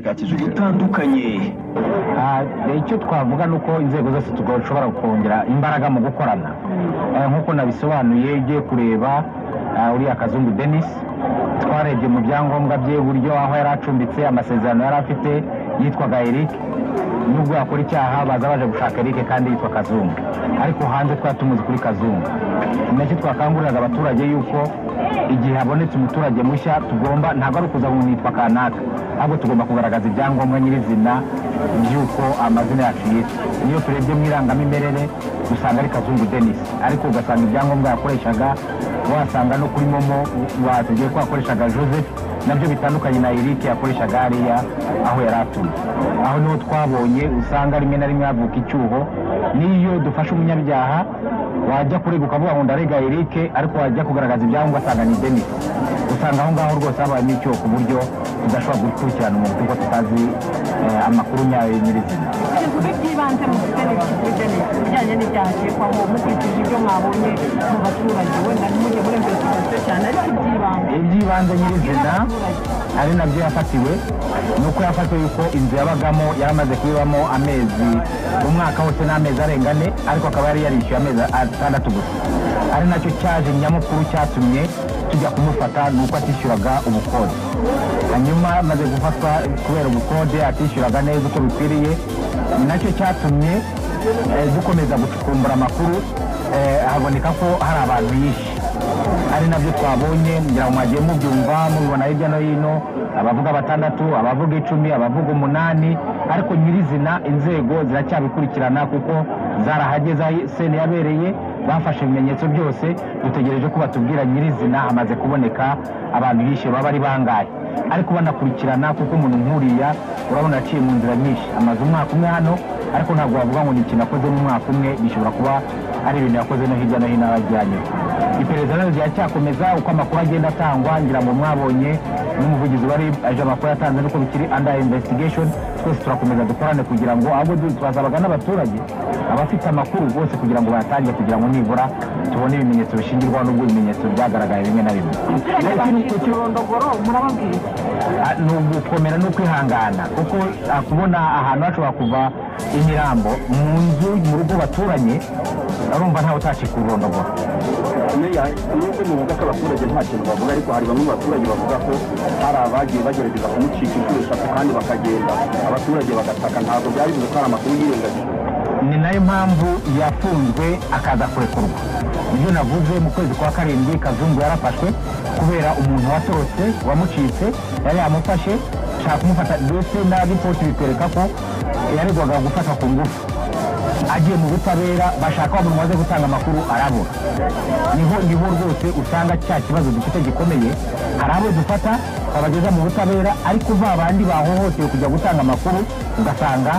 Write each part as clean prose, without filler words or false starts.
ka Kicukiro. Butandukanye. Icyo twavuga ni uko inzego zose dushobora kongera imbaraga mu gukorana. Nk'uko nabisobanuye, ugiye kureba uriya Kazungu Denis, twarebye mu byangombwa bye uburyo aho yari acumbitse, amasezerano yari afite, yitwaga Eric. Nubwo yakora icyaha, baza baje gushaka Eric kandi yitwa Kazungu, ariko hanze twari tumuzi kuri Kazungu. Ni nacyo twakanguriraga abaturage, yuko igihe habonetse umuturage mushya, tugomba, ntabwo ari ukuza ngo nitwa kanaka, ahubwo tugomba kugaragaza ibyangombwa nyirizina by'uko amazina yacu yitwa. Niyo turebye mu irangamimerere usanga ari Kazungu Denis, ariko ugasanga ibyangombwa yakoreshaga, wasanga no kuri MoMo batubwiye ko yakoreshaga Joseph, nabyo bitandukanye na Eric yakoreshaga hariya aho yari atuye. Aho niho twabonye usanga rimwe na rimwe havuka icyuho. N'iyo dufashe umunyabyaha, wajya kurega ukavuga ngo ndarega Eric, ariko wajya kugaragaza ibyangombwa ugasanga ni Denis. Usanga aho ngaho rwose habayemo icyuho, ku buryo tudashobora gukurikirana umuntu kuko tutazi amakuru nyayo nyirizina. Kugeza ubu, iby'ibanze mufite ni iki kuri Denis ku bijyanye n'ibyaha akekwaho, mukurikije ibyo mwabonye mu baturage? Wenda ntimujye muri investigation cyane, ariko iby'ibanze. Iby'ibanze nyirizina, ari nabyo yafatiwe, ni uko yafatiwe yuko inzu yabagamo yaramaze kuyibamo amezi, umwaka wose n'amezi arenga 4, ariko akaba yari yarishyuye amezi 6 gusa. Ari nacyo cyaje nyamukuru cyatumye tujya kumufata, ni uko atishyuraga ubukode. Hanyuma amaze gufatwa kubera ubukode atishyuraga neza uko bikwiriye, ni nacyo cyatumye dukomeza gucukumbura amakuru, haboneka ko hari abantu yishe, ari nabyo twabonye. Ngira ngo mwagiye mubyumva, mubibona hirya no hino, abavuga batandatu, abavuga 10, abavuga umunani, ariko nyirizina inzego ziracyabikurikirana kuko zarahageze aho scène yabereye, bafashe ibimenyetso byose. Dutegereje ko batubwira nyirizina hamaze kuboneka abantu yishe baba ari bangahe, ariko banakurikirana, kuko umuntu nk'uriya urabona yaciye mu nzira nyinshi, amaze umwaka umwe hano, ariko ntabwo wavuga ngo ni ikintu akoze mu mwaka umwe, bishobora kuba ari ibintu yakoze no hirya no hino aho ajyanye. Iperereza rero riracyakomeza uko amakuru agenda atangwa. Ngira ngo mwabonye n'umuvugizi wari aje, amakuru yatanze nuko bikiri under investigation. Twese turakomeza dukorane kugira ngo, ahubwo twasabaga n'abaturage, abafite amakuru bose, kugira ngo bayatange, kugira ngo nibura tubone ibimenyetso bishingirwaho, n'ubwo ibimenyetso byagaragaye bimwe na bimwe. Abaturage bacitse ururondogoro, murababwira iki? Ni ugukomera no kwihangana, kuko kubona ahantu hashobora kuva imirambo mu nzu, mu rugo baturanye, urumva ntawe utacika ururondogoro. Meya, nubwo muvuga ko abaturage nta kintu bavuga, ariko hari bamwe mu baturage bavuga ko hari abagiye bagerageza kumucika inshuro eshatu kandi bakagenda, abaturage bagataka. Ntabwo byari bivuze ko hari amakuru yirengagije? Ni nayo mpamvu yafunzwe akaza kurekurwa. Nibyo navuze, mu kwezi kwa karindwi Kazungu yarafashwe kubera umuntu watorotse wamucitse, yari yamufashe, ashaka kumufata, ndetse na ripoti bitwereka ko yaregwaga gufata ku ngufu. Agiye mu butabera, bashaka wa muntu waze gutanga amakuru, arabura. Niho rwose usanga cya kibazo dufite gikomeye. Hari abo dufata babageza mu butabera, ariko ba bandi bahohotewe kujya gutanga amakuru ugasanga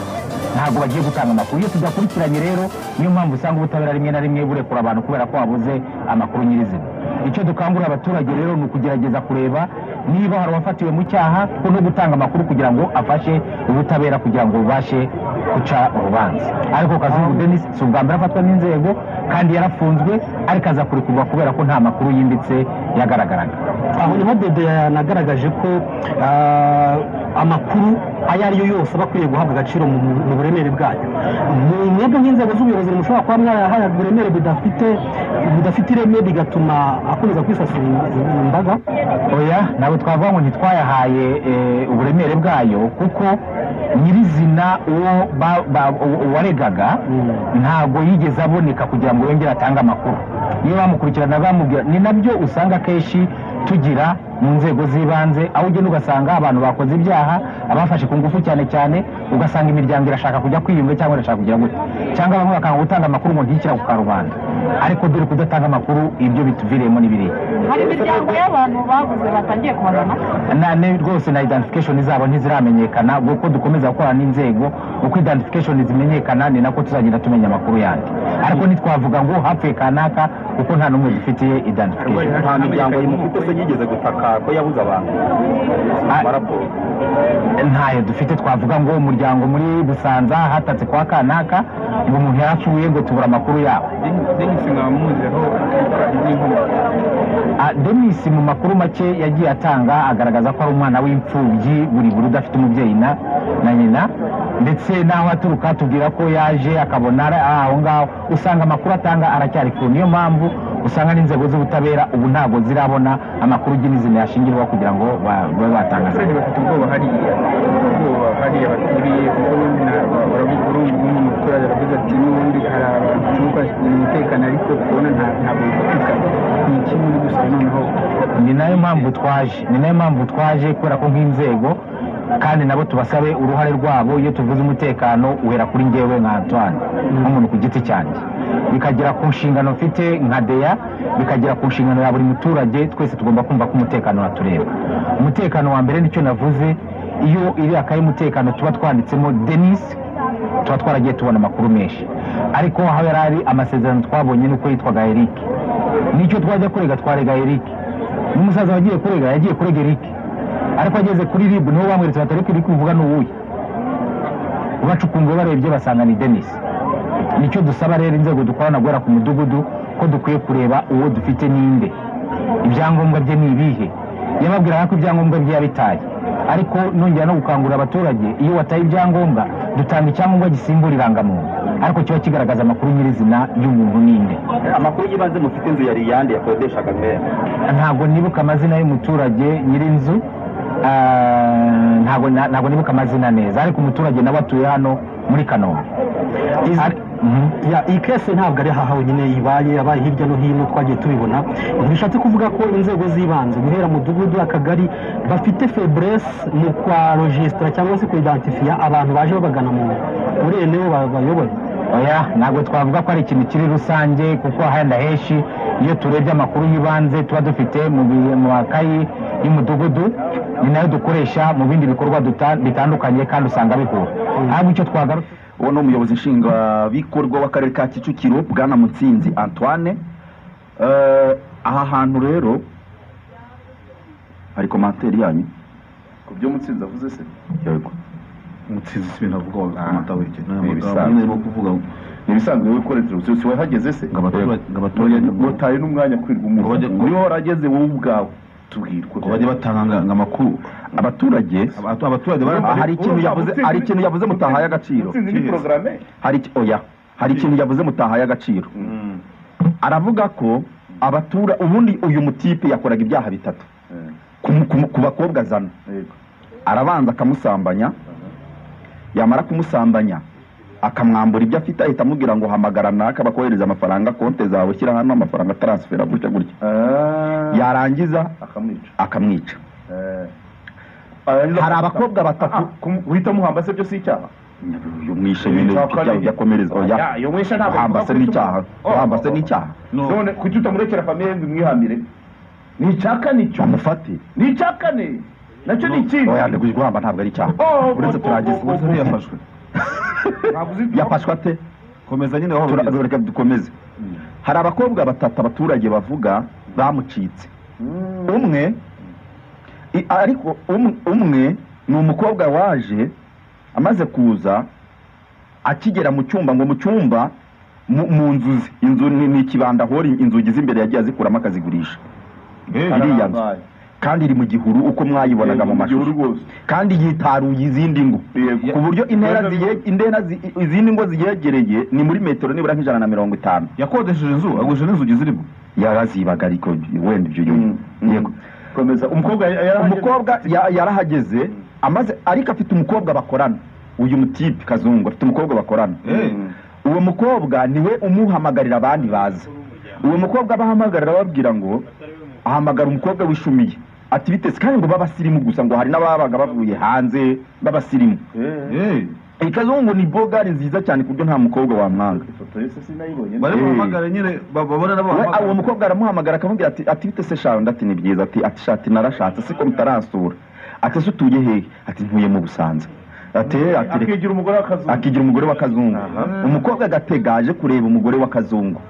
ntabwo bagiye gutanga amakuru. Iyo tudakurikiranye rero, niyo mpamvu usanga ubutabera rimwe na rimwe burekura abantu kubera ko babuze amakuru nyirizina. Icyo dukangurira abaturage rero ni ukugerageza kureba niba hari uwafatiwe mu cyaha, ko no gutanga amakuru kugira ngo afashe ubutabera kugira ngo bubashe guca urubanza. Ariko Kazungu Denis si ubwa mbere afatwa n'inzego, kandi yarafunzwe ariko aza kurekurwa kubera ko nta makuru yimbitse yagaragaraga. Aho niho Dede yanagaragaje ko amakuru ayo ari yo yose aba akwiriye guhabwa agaciro mu buremere bwayo. Mwebwe nk'inzego z'ubuyobozi, mushobora kuba mwarahaye uburemere budafite ireme, bigatuma akomeza kwisasira imbaga? Oya, ntabwo twavuga ngo ntitwayahaye uburemere bwayo, kuko nyirizina uwo uwaregaga ntabwo yigeze aboneka kugira ngo yongere atange amakuru. Niyo bamukurikirana bamubwira. Ni nabyo usanga akenshi tugira mu nzego z'ibanze, aho ugenda ugasanga abantu bakoze ibyaha, abafashe ku ngufu cyane cyane, ugasanga imiryango irashaka kujya kwiyunga cyangwa irashaka kugira gute, cyangwa bamwe bakanga gutanga amakuru ngo ntikira ku karubanda. Ariko dore kudatanga amakuru, ibyo bituviriyemo n'ibiriya. Hari imiryango y'abantu babuze batangiye kubazana? Rwose na identification zabo ntiziramenyekana, kuko dukomeza gukorana n'inzego. Uko identification zimenyekana ni nako tuzagenda tumenya amakuru yandi, ariko ntitwavuga ngo hapfuye kanaka kuko nta n'umwe dufitiye identification. Nta miryango mufite se yigeze gutaka ko yabuze abantu amaraporo? Ntayo dufite twavuga ngo umuryango muri Busanza hatatse kwa kanaka ngo umuntu yarapfuye, ngo tubura amakuru yabo. Denis mwaba muziho iby'inkomoko? Denis mu makuru make yagiye atanga agaragaza ko ari umwana w'imfubyi buri udafite umubyeyi na nyina, ndetse n'aho aturuka tubwira ko yaje akabona aho ngaho, usanga amakuru atanga aracyari kure. Niyo mpamvu usanga n'inzego z'ubutabera ubu ntabwo zirabona amakuru y'izina yashingirwaho kugira ngo babe batangaza. Abaturage bafite ubwoba hariya baturiye, kuko n'undi muturage aravuze ati n'ubundi hari abantu umutekano ariko kubona ntabwo bifatika, ni kimwe muri gusa. Noneho ni nayo mpamvu twaje kubera ko nk'inzego kandi nabo tubasabe uruhare rwabo. Iyo tuvuze umutekano uhera kuri njyewe nka Antoine nk'umuntu ku giti cyanjye, bikagera ku nshingano mfite nka DEA, bikagera ku nshingano ya buri muturage. Twese tugomba kumva ko umutekano uratureba. Umutekano wa mbere nicyo navuze, iyo iri akaye umutekano tuba twanditsemo Denis, tuba twaragiye tubona amakuru menshi, ariko aho yari ari amasezerano twabonye nuko yitwaga Eric. Nicyo twajya kurega twarega Eric, n'umusaza wagiye kurega yagiye kurega Eric, ariko ageze kuri RIB niho bamweretse batari kuri kuvuga n'uwuye, bacukumbuye barebye basanga ni Denis. Nicyo dusaba rero inzego dukorana guhera ku mudugudu ko dukwiye kureba uwo dufite ninde, ibyangombwa bye ni ibihe. Yababwiraga ko ibyangombwa bye yabitaye, ariko nongera no gukangurira abaturage, iyo wataye ibyangombwa dutanga icyangombwa gisimbura irangamuntu, ariko kiba kigaragaza amakuru nyirizina y'umuntu ninde. Amakuru y'ibanze mufite inzu yari yande yakodeshaga mbere? Ntabwo nibuka amazina y'umuturage nyir'inzu, ntabwo nibuka amazina neza, ariko umuturage nawe atuye hano muri Kanombe. Iyi kese ntabwo ari aha honyine ibaye, yabaye hirya no hino twagiye tubibona. Bishatse kuvuga ko inzego z'ibanze guhera mudugudu akagari bafite faiblesse mu kwa registra cyangwa se kuidentifia abantu baje babagana muri eneo bayoboye. Oya, ntabwo twavuga ko ari ikintu kiri rusange, kuko ahandi henshi iyo turebye amakuru y'ibanze tuba dufite mu makayi y'umudugudu ni nayo dukoresha mu bindi bikorwa bitandukanye, kandi usanga bihura. Ahubwo icyo twagarutse, uwo ni umuyobozi nshingwabikorwa w'akarere ka Kicukiro Bwana Mutsinzi Antoine. Aha hantu rero hari commentaire yanyu ku byo Mutsinzi avuze se? Yego, Mutsinzi si ibintu avuga kuvuga ni ibisanzwe wikorera usi wahageze se ngo abaturage mutaye n'umwanya kwirwa umuntu niba warageze wowe ubwawe tubwirwa ngo bajye batanga amakuru abaturage. Hari ikintu yavuze mutahaye agaciro. Hari ikintu yavuze mutahaye agaciro. Aravuga ko abatura ubundi uyu mutipe yakoraga ibyaha bitatu ku bakobwa azana. Arabanza akamusambanya, yamara kumusambanya akamwambura ibyo afite, ahita amubwira ngo hamagara naka bakohereza amafaranga, konte zawe shyira hano amafaranga transfera gutya gutya, yarangiza akamwica. Hari abakobwa batatu uhita muhamba se byo si icyaha? Uyu mwishe nyine byakomereza. Oya, muhamba se n'icyaha, muhamba se n'icyaha. None kuki utamurekera famille ngo imwihambire? Ni icaka nicyo amufate, ni icakane nacyo ni ikindi. Oya, guhamba ntabwo ari icyaha. Uretse turangiza yafashwe. Yafashwe ate? Komeza nyine aho reka dukomeze. Hari abakobwa batatu abaturage bavuga bamucitse. Umwe ariko umwe ni umukobwa waje amaze kuza akigera mu cyumba, ngo mu cyumba mu nzu ze, inzu ni ikibanda hori, inzugi z'imbere yagiye azikuramo akazigurisha. Iriya nzu kandi iri mu gihuru uko mwayibonaga mu mashusho, kandi yitaruye izindi ngo ku buryo intera izindi ngo ziyegereye ni muri metero nibura nka 150. Yakodesheje inzu agurisha n'inzugi zirimo, yarazibaga ariko wenda ibyo yego. Komeza. Umukobwa yarahageze amaze, ariko afite umukobwa bakorana, uyu mutipe Kazungu afite umukobwa bakorana. Uwo mukobwa niwe umuhamagarira abandi baza. Uwo mukobwa abahamagarira ababwira ngo ahamagara umukobwa wishumiye ati bitese, kandi ngo babasirimu gusa, ngo hari n'ababaga bavuye hanze babasirimu. Kazungu ni bogari nziza cyane ku buryo nta mukobwa wamwanga. Uwo mukobwa aramuhamagara akamubwira ati bitese shawe, ati ni byiza, ati shati narashatse siko mutaransura, ati se utuye hehe? Ati ntuye mu Busanza. Akigira akigira umugore wa Kazungu. Umukobwa agategaje kureba umugore wa Kazungu,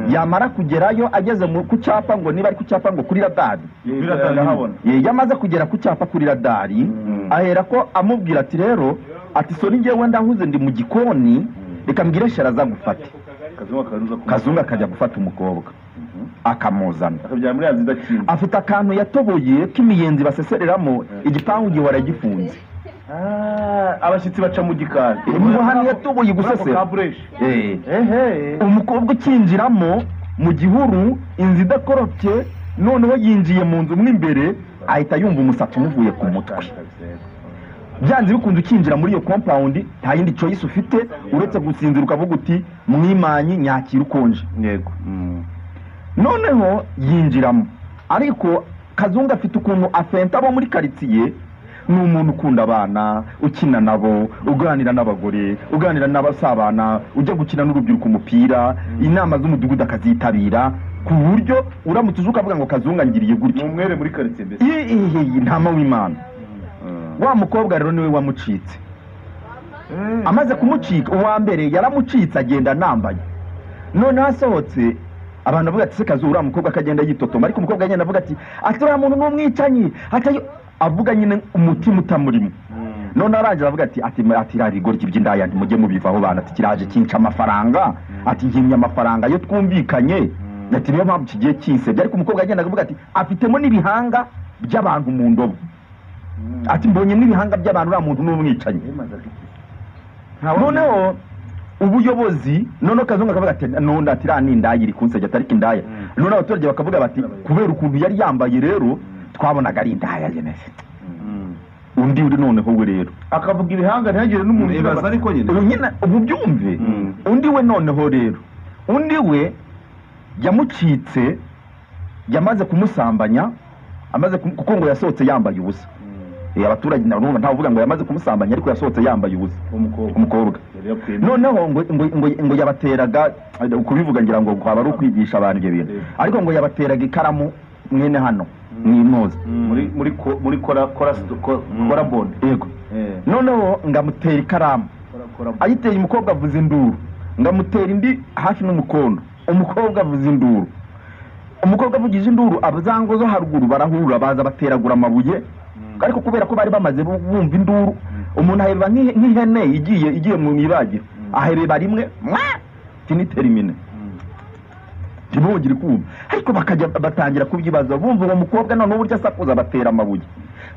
yamara kugerayo ageze ku cyapa, ngo niba ari ku cyapa ngo kuri radari, yamaze kugera ku cyapa kuri radari, ahera ko amubwira ati rero ati soni ngewe ndahuze ndi mu gikoni, reka mbwire shara aza gufate. Kazungu akajya gufata umukobwa. Akamuzana akabyara muri ya nzu idakinze. Afite akantu yatoboye k'imiyenzi basesereramo, igipangu gihora gifunze. Abashyitsi baca mu gikari. Ngo hano yatoboye gusesera. Ka bureshi. Umukobwa ukinjiramo mu gihuru, inzu idakoropye, noneho yinjiye mu nzu mo imbere ahita yumva umusatsi umuvuye ku mutwe. Byanze bikunze ukinjira muri iyo compound nta yindi choice ufite uretse gusinzira ukavuga uti mwimanyi nyakira ukonje. Yego. Noneho yinjiramo, ariko Kazungu afite ukuntu afenta abo muri karitsiye. Ni umuntu ukunda abana, ukina nabo, uganira n'abagore, uganira n'abasabana, ujya gukina n'urubyiruko umupira, inama z'umudugudu akazitabira, ku buryo uramutse uje ukavuga ngo Kazungu angiriye gutya. Ni umwere muri karitsiye mbese. Ntama w'Imana. Wa mukobwa rero niwe wamucitse. Amaze kumucika, uwa mbere yaramucitse agenda anambaye. Noneho asohotse abantu bavuga ati se Kazungu uriya mukobwa akagenda yitotoma, ariko umukobwa agenda avuga ati uriya muntu ni umwicanyi, avuga nyine umutima utamurimo. None arangira avuga ati ati iriya bigoryi by'indaya ntimujye mubivaho bana, ati kiraje kinca amafaranga, ati nkimye amafaranga yo twumvikanye, ati niyo mpamvu kigiye kinsebye. Ariko umukobwa agenda avuga ati afitemo n'ibihanga by'abantu mu ndobo, ati mbonye n'ibihanga by'abantu, uriya muntu ni umwicanyi. Noneho ubuyobozi, noneho Kazungu akavuga ati none ati iriya ni indaya iri kunsebya, atari indaya. Noneho abaturage bakavuga bati kubera ukuntu yari yambaye rero twabonaga ari indaya nyine. Undi uri noneho we rero akavuga ibihanga ntihagire n'umuntu ibaza, ariko nyine ubu byumve. Undi we noneho rero, undi we yamucitse, yamaze kumusambanya, amaze kuko ngo yasohotse yambaye ubusa. Abaturage nabo ntavuga ngo yamaze kumusambanya, ariko yasohotse yambaye ubusa umukobwa. Noneho ngo yabateraga, kubivuga ngira ngo kwaba ari ukwigisha abantu ibyo bintu, ariko ngo yabateraga ikaramu mwene hano mwinoza muri kora kora bond. Yego. Noneho ngamutera ikaramu, ayiteye umukobwa avuza induru, ngamutera indi hafi n'umukondo, umukobwa avuza induru, umukobwa avugije induru, abazango zo haruguru barahurura baza bateragura amabuye. Ariko kubera ko bari bamaze bumva induru, umuntu aheba nk'ihene igiye mu ibagiro, ahebeba rimwe tiniterimine ntibongere kumva. Ariko bakajya batangira kubyibaza, bumva uwo mukobwa noneho uburyo asakuza batera amabuye.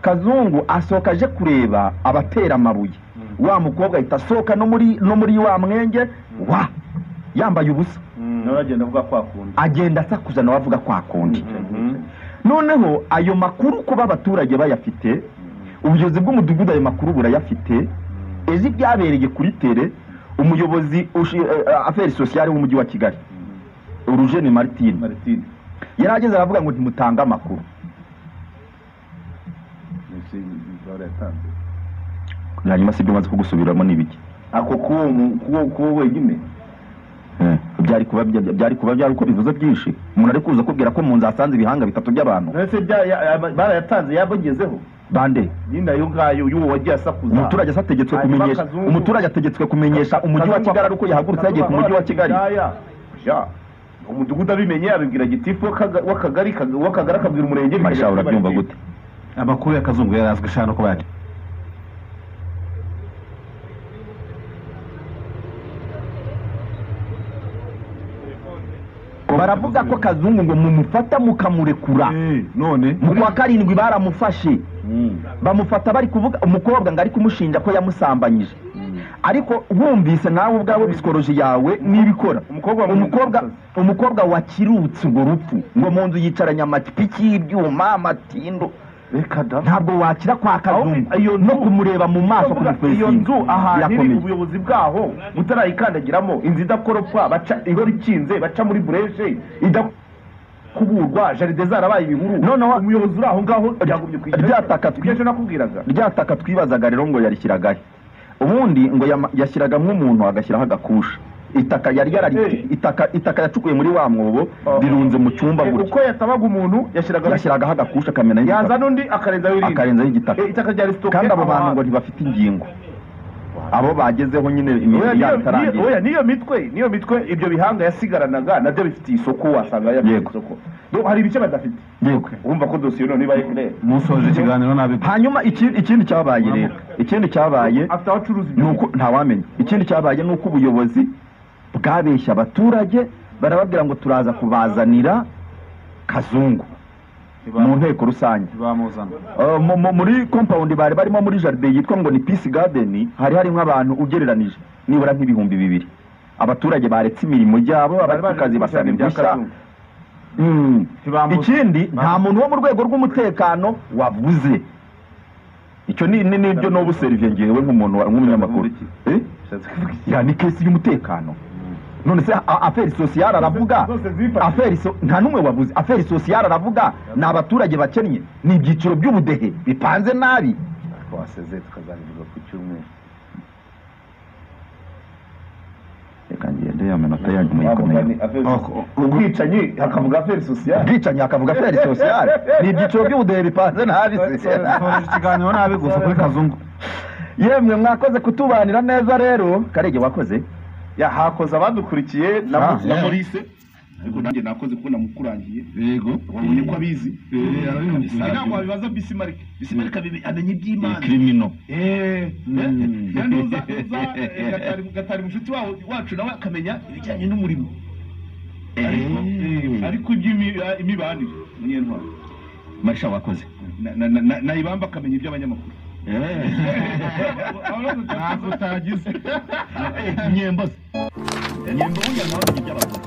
Kazungu asohoka aje kureba abatera amabuye, wa mukobwa ahita asohoka no muri wa mwenge wa yambaye ubusa, nawe agenda avuga kwa kundi, agenda asakuza nawe avuga kwa kundi. Noneho ayo makuru kuba abaturage bayafite, ubuyobozi bw'umudugudu ayo makuru burayafite. Ejo ibyabereye kuri tere, umuyobozi affaires sociales w'umujyi wa Kigali Urujeni Martin yarageze aravuga ngo ntimutanga amakuru. Hanyuma si ibyo maze kugusubiramo n'ibiki ako kuwo wenyine byari kuba byari uko bivuze byinshi. Umuntu ari kuza kubwira ko mu nzu asanze ibihanga bitatu by'abantu. Ese barayatanze yabagezeho bande nyina yo ngayo y'uwo wagiye asakuza. Umuturage ategetswe kumenyesha, umuturage ategetswe kumenyesha umujyi wa Kigali ariko yahagurutse yagiye ku mujyi wa Kigali. Umudugudu abimenye abibwira gitifu w'akagari, w'akagari akabwira umurenge. Marisha urabyumva gute? Amakuru ya Kazungu yarazwe shano ko bari baravuga ko Kazungu ngo mumufata mukamurekura. None mu kwa karindwi baramufashe, bamufata bari kuvuga umukobwa ngo ari kumushinja ko yamusambanyije. Ariko wumvise nawe ubwawe psychology yawe nibikora, umukobwa wakirutse urwo rupfu ngo mu nzu yicaranye amapiki y'ibyuma amatindo, ntabwo wakira kwa Kazungu no kumureba mu maso kumufesinga. Iyo nzu ahantu iri ubuyobozi bwaho butarayikandagiramo, inzu idakoropwa, baca ihora ikinze, baca muri bureshe idakuburwa, jaride zarabaye ibihuru. Noneho umuyobozi uri aho ngaho yagumye kwigira ryataka twibazaga rero ngo yarishyiragahe. Ubundi ngo yashyiragamo umuntu agashyiraho agakusha, itaka yari yarari itaka yacukuye muri wa mwobo rirunze mu cyumba gutya. Uko yatabaga umuntu yashyiragaho agakusha akamena, yaza n'undi akarenzaho igitaka, itaka rya ristoke. Kandi abo bantu ngo ntibafite ingingo, abo bagezeho nyine imibiri yabo itarangiye. Oya niyo mitwe ibyo bihanga yasigaranaga nabyo bifite isoko, wasanga yafite isoko. Hari ibice badafite. Yego. Urumva ko dosiye none ibaye claire. Musoje ikiganiro nabi. Hanyuma ikindi cyabaye rero, ikindi cyabaye afite abacuruzi nuko ntawamenya. Ikindi cyabaye nuko ubuyobozi bwabeshya abaturage barababwira ngo turaza kubazanira Kazungu mu nteko rusange. Ntibamuzana. Muri compound bari barimo, muri jardin yitwa ngo ni Peace Garden, hari harimo abantu ugereranije nibura nk'ibihumbi 2. Abaturage baretse imirimo yabo, abari ku kazi basaba impushya. Ikindi, nta muntu wo mu rwego rw'umutekano wavuze. Icyo ni nibyo n'ubu seriviye ngewe nk'umuntu nk'umunyamakuru. Eh? Ya ni case y'umutekano. None se affaires sociales aravuga? Zose zifashe. Affaires nta n'umwe wavuze affaires sociales. Aravuga ni abaturage bakennye, ni ibyiciro by'ubudehe bipanze nabi. Twaseze tukazabivuga ku cyumweru. Reka ngende, ya manota yanyu muyikomeye. Ubwicanyi hakavuga affaires sociales. Ubwicanyi hakavuga affaires sociales, ni ibyiciro by'ubudehe bipanze nabi se. Soje ikiganiro nabi gusa kuri Kazungu. Yemwe, mwakoze kutubanira neza rero. Karege, wakoze. Ya, hakoze abadukurikiye na Ah, na Maurice, ariko nanjye nakoze kuko namukurangiye. Yego. Wabonye ko abizi. Arabizi. Ntabwo wabibaza Bismarck. Bismarck amenya iby'Imana. Criminal. Nuza Gatari mushuti wacu nawe akamenya ibijyanye n'umurimo, ariko iby'imibanire Munyentwari. Marisha, wakoze. Na Ibamba akamenya iby'abanyamakuru. Ntabwo utagize. Nyembo se, Nyembo burya nawe amenya iby'abagore.